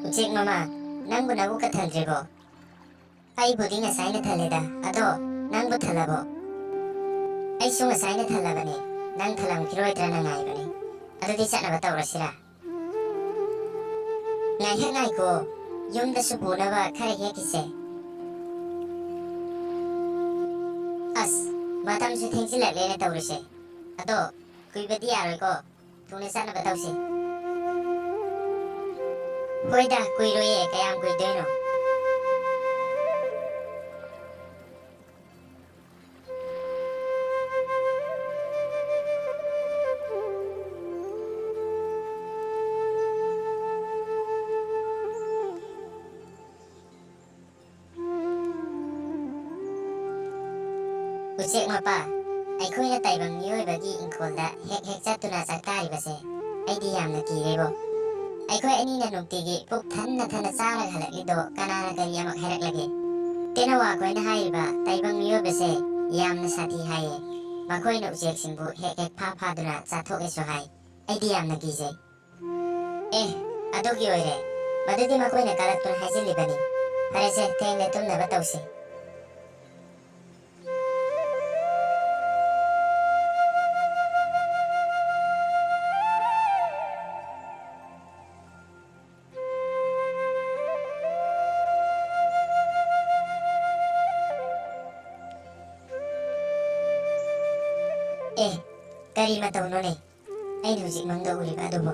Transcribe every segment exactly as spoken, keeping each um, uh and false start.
ꯎꯆꯦꯛ ꯃꯃꯥ, ꯅꯪꯕꯨ ꯅꯕꯨꯛꯀ ꯊꯟꯗ꯭ꯔꯤꯕꯣ? ꯑꯩꯕꯨꯗꯤ ꯉꯁꯥꯏꯅ ꯊꯜꯂꯦꯗ, ꯑꯗꯣ ꯅꯪꯕꯨ ꯊꯜꯂꯕꯣ? ꯑꯩꯁꯨ ꯉꯁꯥꯏꯅ ꯊꯜꯂꯕꯅꯦ, ꯅꯪ ꯊꯜꯂꯝꯈꯤꯔꯣꯏꯗ꯭ꯔꯅ ꯉꯥꯏꯕꯅꯦ꯫ ꯑꯗꯨꯗꯤ ꯆꯠꯅꯕ ꯇꯧꯔꯁꯤꯔꯥ? ꯉꯥꯏꯍꯥꯛ ꯉꯥꯏꯈꯣ, ꯌꯨꯝꯗꯁꯨ ꯄꯨꯅꯕ ꯈꯔ ꯍꯦꯛꯈꯤꯁꯦ꯫ ꯑꯁ, ꯃꯇꯝꯁꯨ ꯊꯦꯡꯖꯤꯜꯂꯛꯂꯦꯅ ꯇꯧꯔꯤꯁꯦ꯫ ꯑꯗꯣ ꯀꯨꯏꯕꯗꯤ ꯌꯥꯔꯣꯏꯀꯣ, ꯊꯨꯅ ꯆꯠꯅꯕ ꯇꯧꯁꯤ꯫ ꯍꯣꯏꯗ, ꯀꯨꯏꯔꯣꯏꯌꯦ, ꯀꯌꯥꯝ ꯀꯨꯏꯗꯣꯏꯅꯣ? ꯎꯆꯦꯛ ꯃꯄꯥ, ꯑꯩꯈꯣꯏꯅ ꯇꯥꯏꯕꯪ ꯃꯤꯑꯣꯏꯕꯒꯤ ꯏꯪꯈꯣꯜꯗ ꯍꯦꯛ ꯍꯦꯛ ꯆꯠꯇꯨꯅ ꯆꯥꯛꯇꯥꯔꯤꯕꯁꯦ ꯑꯩꯗꯤ ꯌꯥꯝꯅ ꯀꯤꯔꯦꯕꯣ꯫ ꯑꯩꯈꯣꯏ ꯑꯅꯤꯅ ꯅꯨꯡꯇꯤꯒꯤ ꯄꯨꯛ ꯊꯟꯅ ꯊꯟꯅ ꯆꯥꯔꯒ ꯍꯜꯂꯛꯂꯤꯗꯣ ꯀꯅꯥꯅ ꯀꯔꯤ ꯑꯃꯨꯛ ꯍꯥꯏꯔꯛꯂꯒꯦ? ꯇꯦꯅꯋꯥ ꯈꯣꯏꯅ ꯍꯥꯏꯔꯤꯕ ꯇꯥꯏꯕꯪ ꯃꯤꯑꯣꯏꯕꯁꯦ ꯌꯥꯝꯅ ꯁꯥꯊꯤ ꯍꯥꯏꯌꯦ꯫ ꯃꯈꯣꯏꯅ ꯎꯆꯦꯛꯁꯤꯡꯕꯨ ꯍꯦꯛ ꯍꯦꯛ ꯐꯥ ꯐꯥꯗꯨꯅ ꯆꯥꯊꯣꯛꯑꯦꯁꯨ ꯍꯥꯏ꯫ ꯑꯩꯗꯤ ꯌꯥꯝꯅ ꯀꯤꯖꯩ꯫ ꯑꯦ, ꯑꯗꯨꯒꯤ ꯑꯣꯏꯔꯦ꯫ ꯃꯗꯨꯗꯤ ꯃꯈꯣꯏꯅ ꯀꯥꯔꯛꯇꯨꯅ ꯍꯥꯏꯖꯤꯜꯂꯤꯕꯅꯤ꯫ ꯐꯔꯦꯁꯦ, ꯊꯦꯡꯂꯦ, ꯇꯨꯝꯅꯕ ꯇꯧꯁꯤ꯫ ꯑꯦ, ꯀꯔꯤ ꯃꯇꯧꯅꯣꯅꯦ? ꯑꯩꯅ ꯍꯧꯖꯤꯛ ꯃꯪꯗ ꯎꯔꯤꯕ ꯑꯗꯨꯕꯨ?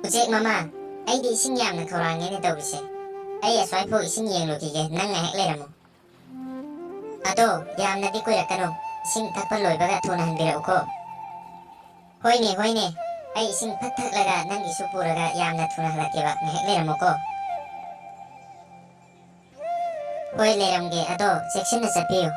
ꯎꯆꯦꯛ ꯃꯃꯥ, ꯑꯩꯗꯤ ꯏꯁꯤꯡ ꯌꯥꯝꯅ ꯈꯧꯔꯥꯡꯉꯦꯅꯦ ꯇꯧꯔꯤꯁꯦ꯫ ꯑꯩ ꯑꯁ꯭ꯋꯥꯏꯐꯥꯎ ꯏꯁꯤꯡ ꯌꯦꯡꯂꯨꯈꯤꯒꯦ, ꯅꯪ ꯉꯥꯏꯍꯥꯛ ꯂꯩꯔꯝꯃꯨ꯫ ꯑꯗꯣ, ꯌꯥꯝꯅꯗꯤ ꯀꯨꯏꯔꯛꯀꯅꯨ, ꯏꯁꯤꯡ ꯊꯛꯄ ꯂꯣꯏꯕꯒ ꯊꯨꯅ ꯍꯟꯕꯤꯔꯛꯎꯀꯣ꯫ ꯍꯣꯏꯅꯦ, ꯍꯣꯏꯅꯦ꯫ ꯑꯩ ꯏꯁꯤꯡ ꯐꯠ ꯊꯛꯂꯒ ꯅꯪꯒꯤꯁꯨ ꯄꯨꯔꯒ ꯌꯥꯝꯅ ꯊꯨꯅ ꯍꯜꯂꯛꯀꯦꯕ꯫ ꯉꯥꯏꯍꯥꯛ ꯂꯩꯔꯝꯃꯨꯀꯣ꯫ ꯍꯣꯏ, ꯂꯩꯔꯝꯒꯦ꯫ ꯑꯗꯣ ꯆꯦꯛꯁꯤꯟꯅ ꯆꯠꯄꯤꯌꯨ꯫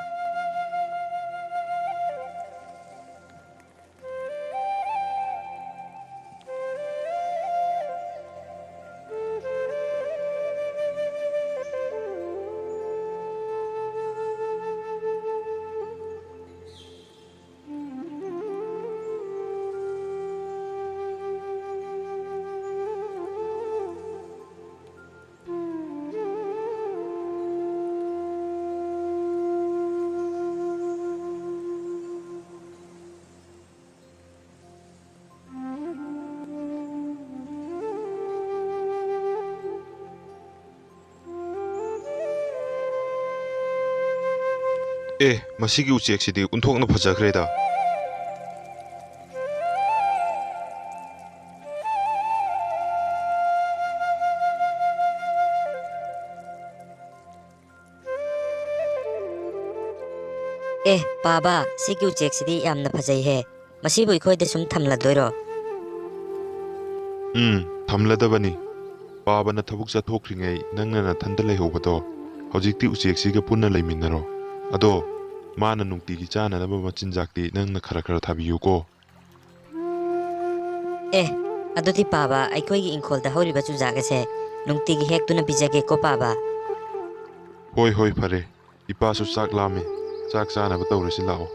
ꯑꯦ, ꯃꯁꯤꯒꯤ ꯎꯆꯦꯛꯁꯤꯗꯤ ꯑꯣꯟꯊꯣꯛꯅ ꯐꯖꯈ꯭ꯔꯦꯗ꯫ ꯑꯦ, ꯄꯥꯕ, ꯁꯤꯒꯤ ꯎꯆꯦꯛꯁꯤꯗꯤ ꯌꯥꯝꯅ ꯐꯖꯩꯍꯦ꯫ ꯃꯁꯤꯕꯨ ꯑꯩꯈꯣꯏꯗ ꯁꯨꯝ ꯊꯝꯂꯗꯣꯏꯔꯣ? ꯎꯝ, ꯊꯝꯂꯗꯕꯅꯤ꯫ ꯄꯥꯕꯅ ꯊꯕꯛ ꯆꯠꯊꯣꯛꯈ꯭ꯔꯤꯉꯩ ꯅꯪꯅ ꯅꯊꯟꯇ ꯂꯩꯍꯧꯕꯗꯣ, ꯍꯧꯖꯤꯛꯇꯤ ꯎꯆꯦꯛꯁꯤꯒ ꯄꯨꯟꯅ ꯂꯩꯃꯤꯟꯅꯔꯣ꯫ ꯑꯗꯣ ꯃꯥꯅ ꯅꯨꯡꯇꯤꯒꯤ ꯆꯥꯅꯅꯕ ꯃꯆꯤꯟꯖꯥꯛꯇꯤ ꯅꯪꯅ ꯈꯔ ꯈꯔ ꯊꯥꯕꯤꯌꯨꯀꯣ꯫ ꯑꯦ, ꯑꯗꯨꯗꯤ ꯄꯥꯕ, ꯑꯩꯈꯣꯏꯒꯤ ꯏꯪꯈꯣꯜꯗ ꯍꯧꯔꯤꯕ ꯆꯨꯖꯥꯛ ꯑꯁꯦ ꯅꯨꯡꯇꯤꯒꯤ ꯍꯦꯛꯇꯨꯅ ꯄꯤꯖꯒꯦꯀꯣ ꯄꯥꯕ꯫ ꯍꯣꯏ, ꯍꯣꯏ, ꯐꯔꯦ꯫ ꯏꯄꯥꯁꯨ ꯆꯥꯛ ꯂꯥꯝꯃꯦ꯫ ꯆꯥꯛ ꯆꯥꯅꯕ ꯇꯧꯔꯁꯤ ꯂꯥꯛꯑꯣ꯫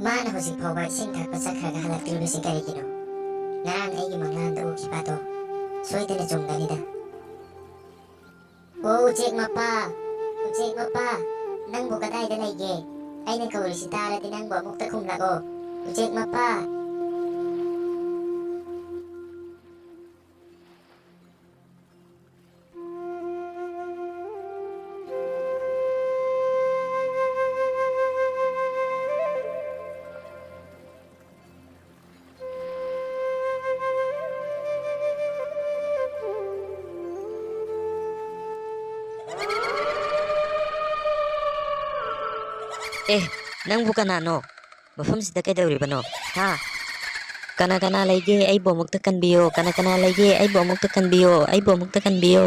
ꯃꯥꯅ ꯍꯧꯖꯤꯛ ꯐꯥꯎꯕ ꯏꯁꯤꯡ ꯊꯛꯄ ꯆꯠꯈ꯭ꯔꯒ ꯍꯜꯂꯛꯇ꯭ꯔꯤꯕꯁꯤ ꯀꯔꯤꯒꯤꯅꯣ? ꯉꯔꯥꯡ ꯑꯩꯒꯤ ꯃꯪꯂꯥꯟꯗ ꯎꯈꯤꯕ ꯑꯗꯣ ꯁꯣꯏꯗꯅ ꯆꯨꯝꯒꯅꯤꯗ꯫ ꯑꯣ, ꯎꯆꯦꯛ ꯃꯄꯥ! ꯎꯆꯦꯛ ꯃꯄꯥ! ꯅꯪꯕꯨ ꯀꯗꯥꯏꯗ ꯂꯩꯒꯦ? ꯑꯩꯅ ꯀꯧꯔꯤꯁꯤ ꯇꯥꯔꯗꯤ ꯅꯪꯕꯨ ꯑꯃꯨꯛꯇ ꯈꯨꯝꯂꯛꯑꯣ꯫ ꯎꯆꯦꯛ ꯃꯄꯥ! ꯑꯦ, ꯅꯪꯕꯨ ꯀꯅꯥꯅꯣ? ꯃꯐꯝꯁꯤꯗ ꯀꯩꯗꯧꯔꯤꯕꯅꯣ? ꯍꯥ? ꯀꯅꯥ ꯀꯅꯥ ꯂꯩꯒꯦ? ꯑꯩꯕꯨ ꯑꯃꯨꯛꯇ ꯀꯟꯕꯤꯌꯣ꯫ ꯀꯅꯥ ꯀꯅꯥ ꯂꯩꯒꯦ? ꯑꯩꯕꯨ ꯑꯃꯨꯛꯇ ꯀꯟꯕꯤꯌꯣ꯫ ꯑꯩꯕꯨ ꯑꯃꯨꯛꯇ ꯀꯟꯕꯤꯌꯣ꯫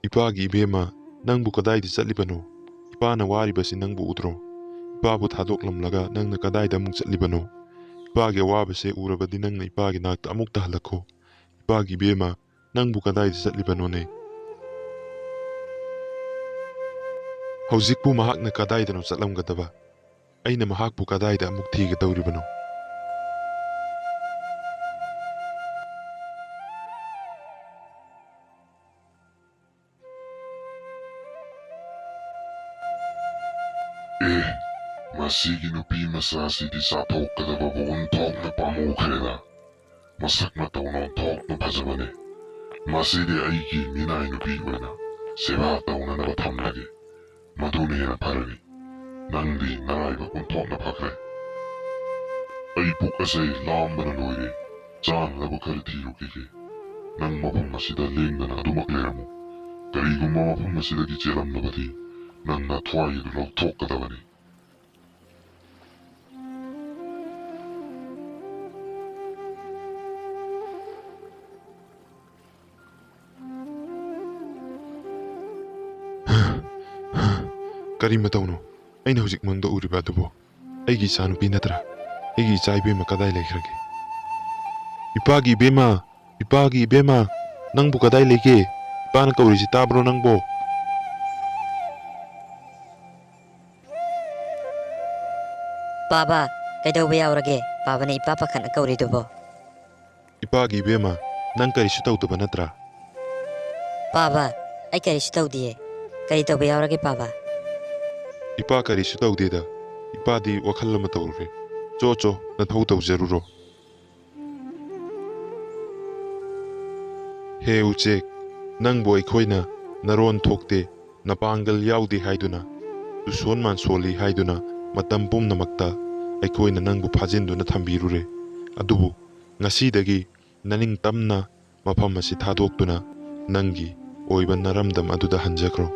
ꯏꯄꯥꯒꯤ ꯏꯕꯦꯝꯃ, ꯅꯪꯕꯨ ꯀꯗꯥꯏꯗ ꯆꯠꯂꯤꯕꯅꯣ? ꯏꯄꯥꯅ ꯋꯥꯔꯤꯕꯁꯤ ꯅꯪꯕꯨ ꯎꯗ꯭ꯔꯣ? ꯏꯄꯥꯕꯨ ꯊꯥꯗꯣꯛꯂꯝꯂꯒ ꯅꯪꯅ ꯀꯗꯥꯏꯗ ꯑꯃꯨꯛ ꯆꯠꯂꯤꯕꯅꯣ? ꯏꯄꯥꯒꯤ ꯑꯋꯥꯕꯁꯦ ꯎꯔꯕꯗꯤ ꯅꯪꯅ ꯏꯄꯥꯒꯤ ꯅꯥꯛꯇ ꯑꯃꯨꯛꯇ ꯍꯜꯂꯛꯈꯣ꯫ ꯏꯄꯥꯒꯤ ꯏꯕꯦꯝꯃ, ꯅꯪꯕꯨ ꯀꯗꯥꯏꯗ ꯆꯠꯂꯤꯕꯅꯣꯅꯦ? ꯍꯧꯖꯤꯛꯄꯨ ꯃꯍꯥꯛꯅ ꯀꯗꯥꯏꯗꯅꯣ ꯆꯠꯂꯝꯒꯗꯕ? ꯑꯩꯅ ꯃꯍꯥꯛꯄꯨ ꯀꯗꯥꯏꯗ ꯑꯃꯨꯛ ꯊꯤꯒꯗꯧꯔꯤꯕꯅꯣ? ꯑꯦ, ꯃꯁꯤꯒꯤ ꯅꯨꯄꯤ ꯃꯆꯥꯁꯤꯗꯤ ꯆꯥꯊꯣꯛꯀꯗꯕꯕꯨ ꯑꯣꯟꯊꯣꯛꯅ ꯄꯥꯝꯃꯨꯈ꯭ꯔꯦꯗ꯫ ꯃꯁꯛ ꯃꯇꯧꯅ ꯑꯣꯟꯊꯣꯛꯅ ꯐꯖꯕꯅꯤ꯫ ꯃꯁꯤꯗꯤ ꯑꯩꯒꯤ ꯃꯤꯅꯥꯏ ꯅꯨꯄꯤ ꯑꯣꯏꯅ ꯁꯦꯕꯥ ꯇꯧꯅꯅꯕ ꯊꯝꯂꯒꯦ꯫ ꯃꯗꯨꯅ ꯍꯦꯟꯅ ꯐꯔꯅꯤ꯫ ꯅꯪꯗꯤ ꯅꯔꯥꯏꯕꯛ ꯑꯣꯟꯊꯣꯛꯅ ꯐꯈ꯭ꯔꯦ꯫ ꯑꯩ ꯄꯨꯛ ꯑꯁꯦ ꯂꯥꯝꯕꯅ ꯂꯣꯏꯔꯦ꯫ ꯆꯥꯅꯅꯕ ꯈꯔ ꯊꯤꯔꯨꯈꯤꯒꯦ꯫ ꯅꯪ ꯃꯐꯝ ꯑꯁꯤꯗ ꯂꯦꯡꯗꯅ ꯑꯗꯨꯃꯛ ꯂꯩꯔꯝꯃꯨ꯫ ꯀꯔꯤꯒꯨꯝꯕ ꯃꯐꯝ ꯑꯁꯤꯗꯒꯤ ꯆꯦꯜꯂꯝꯂꯕꯗꯤ ꯅꯪ ꯅꯊ꯭ꯋꯥꯏ ꯑꯗꯨ ꯂꯧꯊꯣꯛꯀꯗꯕꯅꯤ꯫ ꯀꯔꯤ ꯃꯇꯧꯅꯣ ꯑꯩꯅ ꯍꯧꯖꯤꯛ ꯃꯪꯗ ꯎꯔꯤꯕ ꯑꯗꯨꯕꯨ? ꯑꯩꯒꯤ ꯏꯆꯥꯅꯨꯄꯤ ꯅꯠꯇ꯭ꯔꯥ? ꯑꯩꯒꯤ ꯏꯆꯥ ꯏꯕꯦꯝꯃ ꯀꯗꯥꯏ ꯂꯩꯈ꯭ꯔꯒꯦ? ꯏꯄꯥꯒꯤ ꯏꯕꯦꯝꯃ, ꯏꯄꯥꯒꯤ ꯏꯕꯦꯝꯃ, ꯅꯪꯕꯨ ꯀꯗꯥꯏ ꯂꯩꯒꯦ? ꯏꯄꯥꯅ ꯀꯧꯔꯤꯁꯤ ꯇꯥꯕ꯭ꯔꯣ ꯅꯪꯕꯣ? ꯄꯥꯕ, ꯀꯩꯗꯧꯕ ꯌꯥꯎꯔꯒꯦ? ꯄꯥꯕꯅ ꯏꯄꯥ ꯄꯥꯈꯠꯅ ꯀꯧꯔꯤꯗꯨꯕꯣ? ꯏꯄꯥꯒꯤ ꯏꯕꯦꯝꯃ, ꯅꯪ ꯀꯔꯤꯁꯨ ꯇꯧꯗꯕ ꯅꯠꯇ꯭ꯔꯥ? ꯄꯥꯕ, ꯑꯩ ꯀꯔꯤꯁꯨ ꯇꯧꯗꯤꯌꯦ꯫ ꯀꯔꯤ ꯇꯧꯕ ꯌꯥꯎꯔꯒꯦ, ꯄꯥꯕ? ꯏꯄꯥ ꯀꯔꯤꯁꯨ ꯇꯧꯗꯦꯗ꯫ ꯏꯄꯥꯗꯤ ꯋꯥꯈꯜ ꯑꯃ ꯇꯧꯔꯨꯔꯦ꯫ ꯆꯣ, ꯆꯣ, ꯅꯊꯧ ꯇꯧꯖꯔꯨꯔꯣ꯫ ꯍꯦ ꯎꯆꯦꯛ, ꯅꯪꯕꯨ ꯑꯩꯈꯣꯏꯅ ꯅꯔꯣꯟ ꯊꯣꯛꯇꯦ, ꯅꯄꯥꯡꯒꯜ ꯌꯥꯎꯗꯦ ꯍꯥꯏꯗꯨꯅ, ꯇꯨꯁꯣꯟ ꯃꯥꯟꯁꯣꯜꯂꯤ ꯍꯥꯏꯗꯨꯅ, ꯃꯇꯝ ꯄꯨꯝꯅꯃꯛꯇ ꯑꯩꯈꯣꯏꯅ ꯅꯪꯕꯨ ꯐꯥꯖꯤꯟꯗꯨꯅ ꯊꯝꯕꯤꯔꯨꯔꯦ꯫ ꯑꯗꯨꯕꯨ ꯉꯁꯤꯗꯒꯤ ꯅꯅꯤꯡꯇꯝꯅ ꯃꯐꯝ ꯑꯁꯤ ꯊꯥꯗꯣꯛꯇꯨꯅ ꯅꯪꯒꯤ ꯑꯣꯏꯕ ꯅꯔꯝꯗꯝ ꯑꯗꯨꯗ ꯍꯟꯖꯈ꯭ꯔꯣ꯫